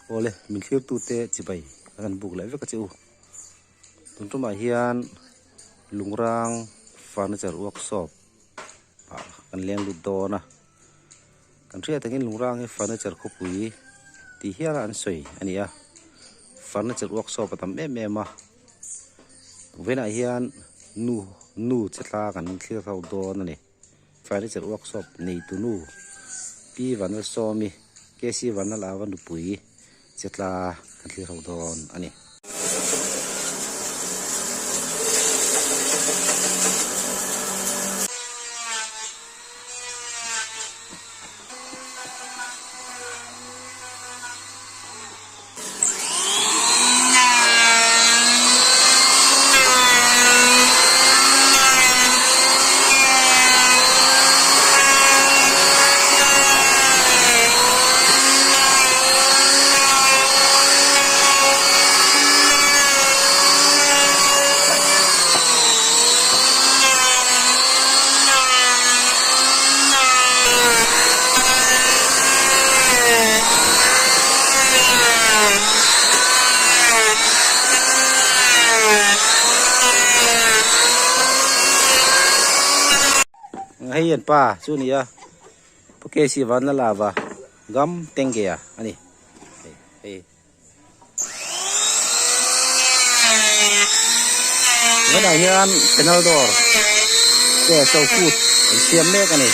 Awle, min thlirtute chibai an han buk leh vek a che u. Tun tumah hian Lungrang Furniture Workshop ah kan leng lut dawn a. Kan hriat angin Lungrang hi furniture khawpui tih hial a an sawi a ni a. Furniture workshop a tam em em a. Vawiinah hian nu nu che tla kan thlir ho dawn a ni. Furniture workshop neitu nu Pi Vanlalsawmi, KC Vanlalava nupui che tla kan thlir ho dawn a ni. Hei an pa chu a ni a Pu KC Vanlalava gam tengge a ni hei hei. Tunah hian penal dawr te chokut an siam mek a ni.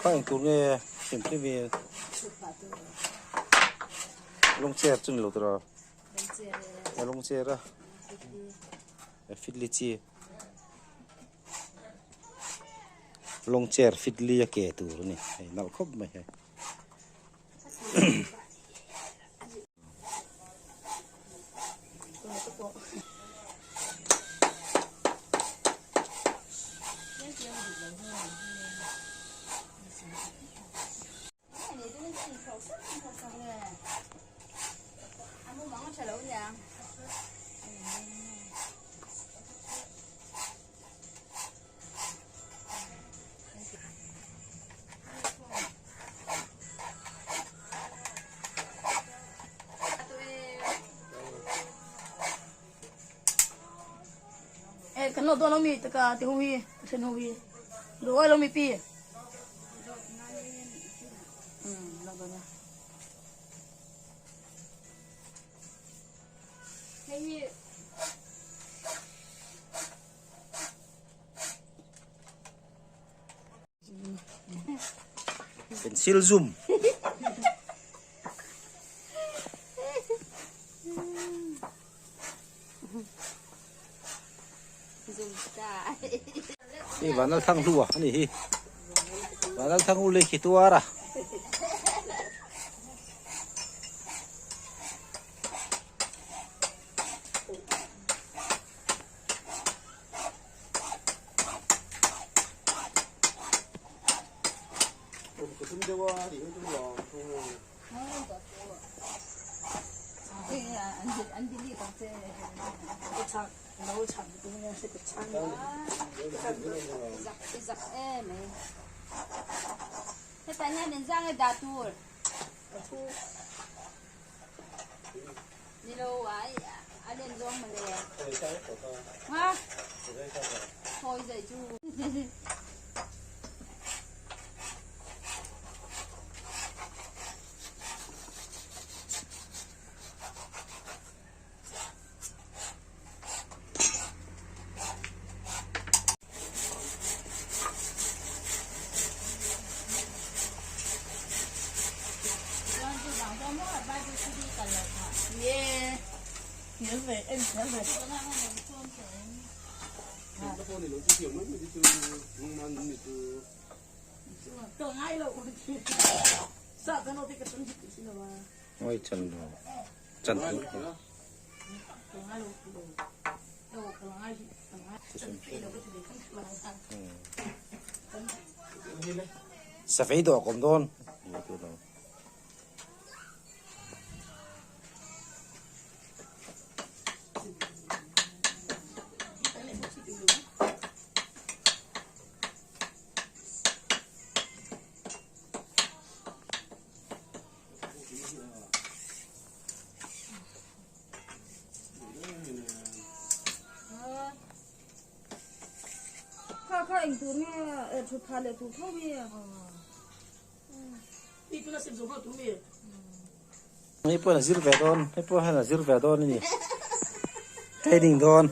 Kha eng tur nge hrim hrim hi lawng chair chu ni lo tawh a lawng chair a fitli chi lawng chair fitli a ke tur a ni hei nalh khawp mai hei. Kan lo dawn lo mi taka ti ho hi a then ho hi. Duh ai lo mi pi. Lo dawn a. Hei hi Pencil zum. Hei vanal thang hlu a ani hi. Vanal thang u lei khi tuar a. Oi chan lo chan tur ko. Safei dawh kawm dawn. Kha kha eng tur nge thut phah leh tur tho mi. Hei pawh a zir ve dawn hei pawh hian a zir ve dawn a ni training dawn.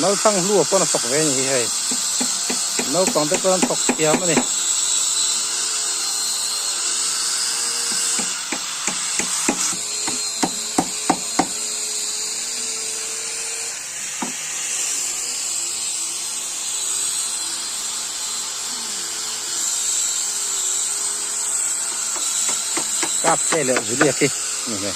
Naupang hlu ah pawn a thawk ve a ni hi hei naupang te pawh an thawk thiam a ni. Kap te leh Julia khi ni hmel.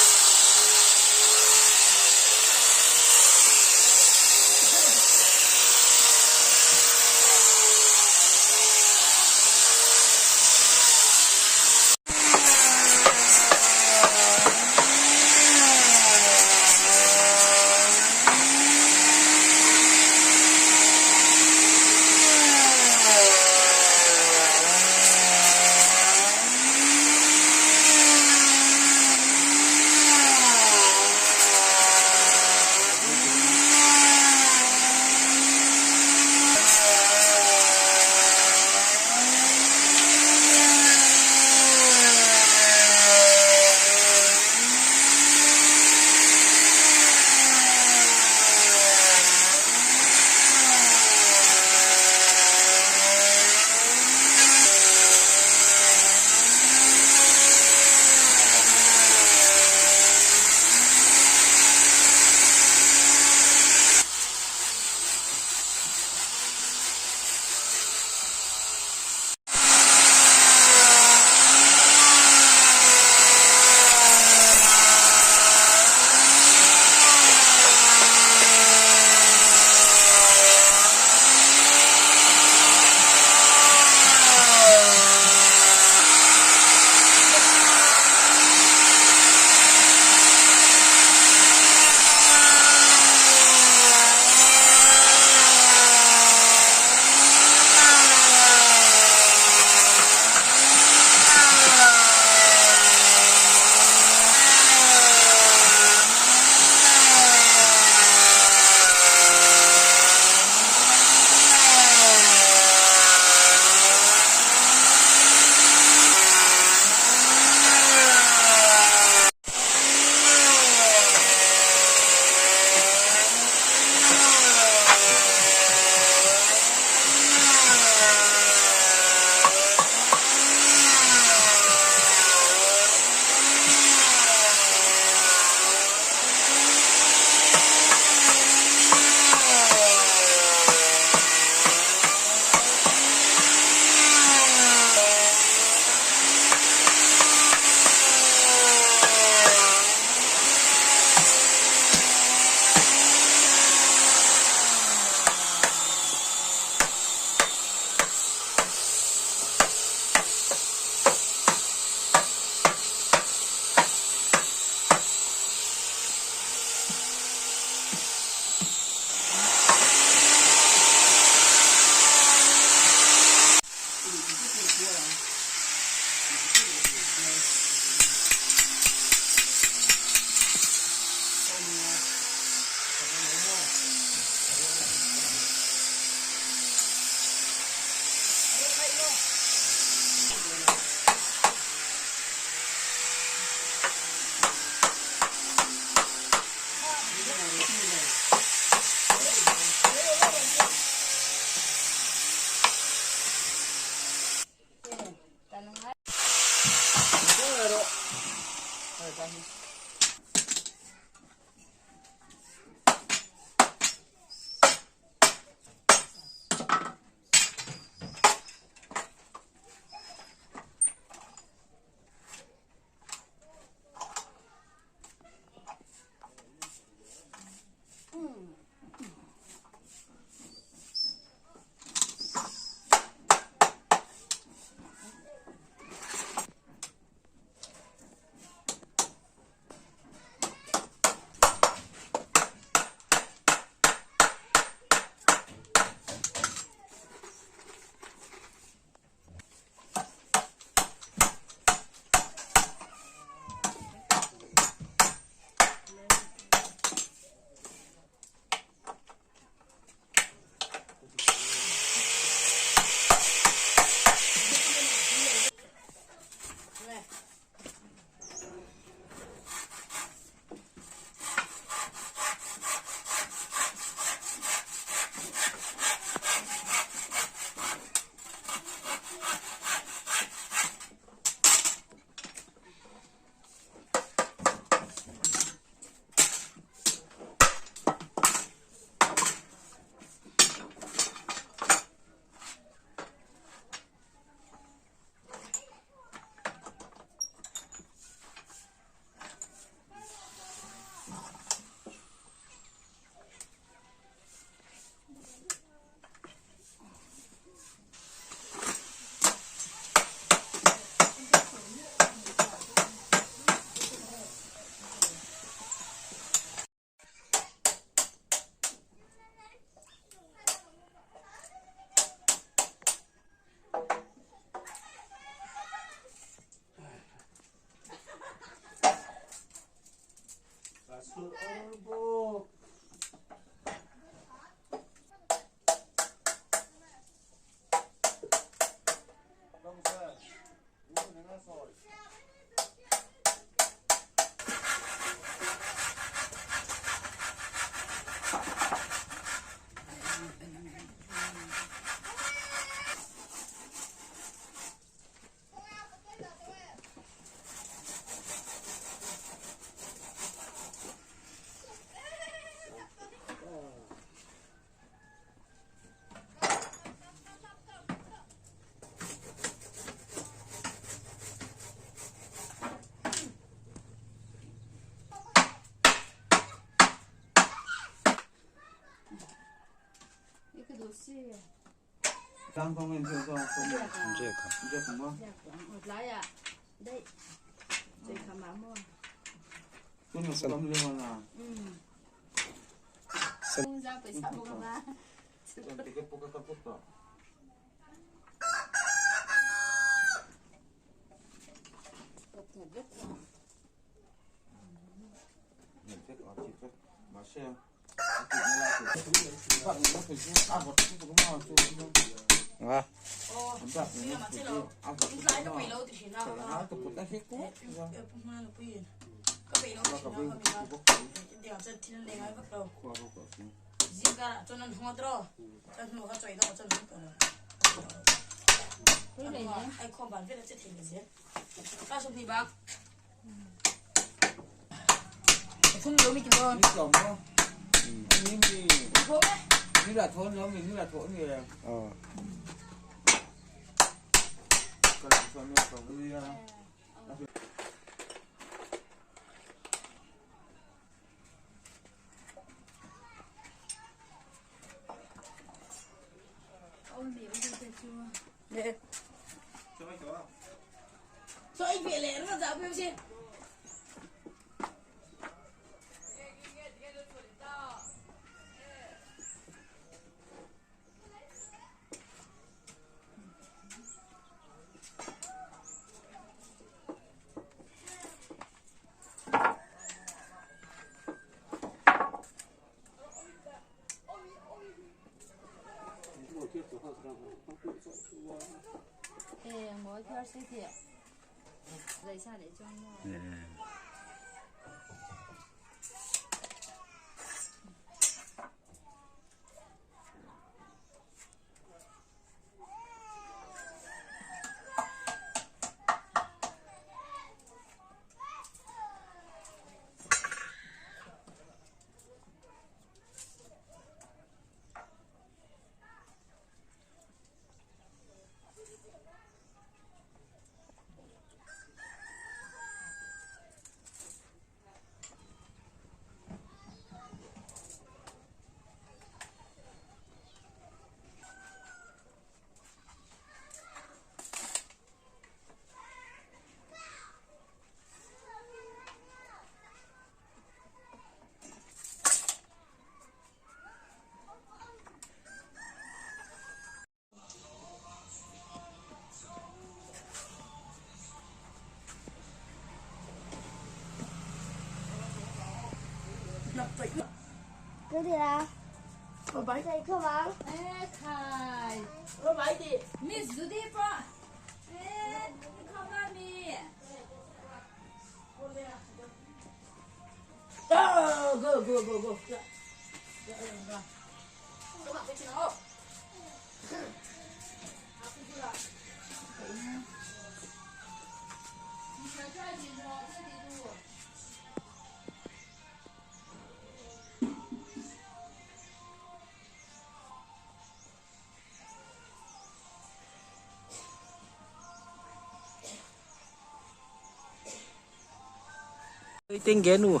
Tengge nu.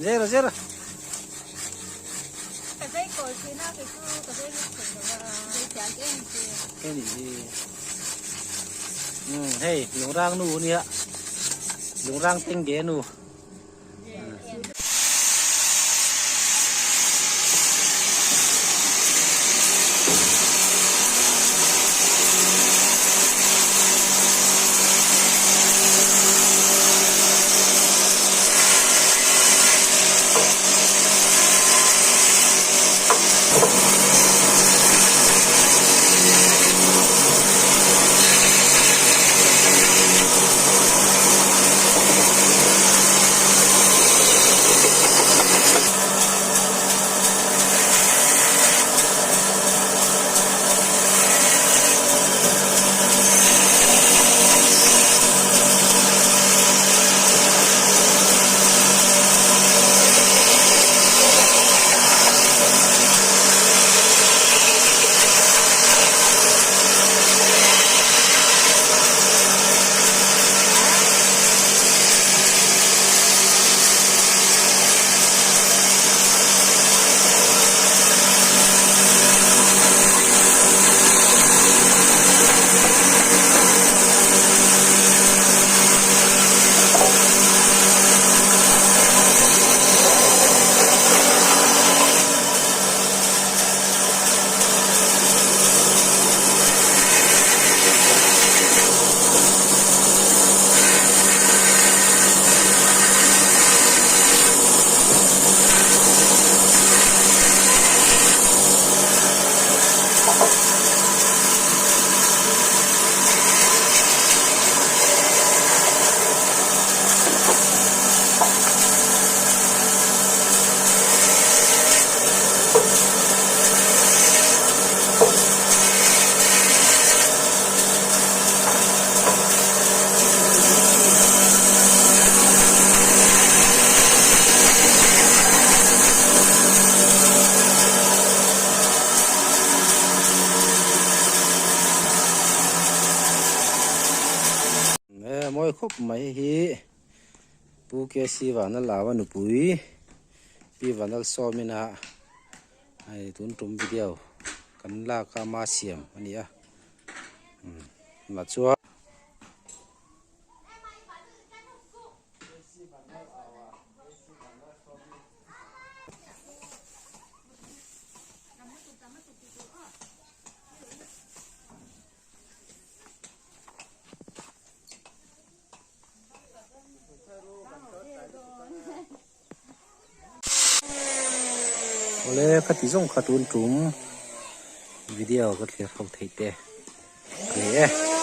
Zero zero. Hei lungrang nu ania lungrang tengge nu. mawi khawp mai hi Pu KC Vanlalava nupui Pi Vanlalsawmina hei tun tum video kan lak a ama siam a ni a umm tunah chuan. Awle ka ti zawng kha tun tum video ka thlir ho thei te a ni e.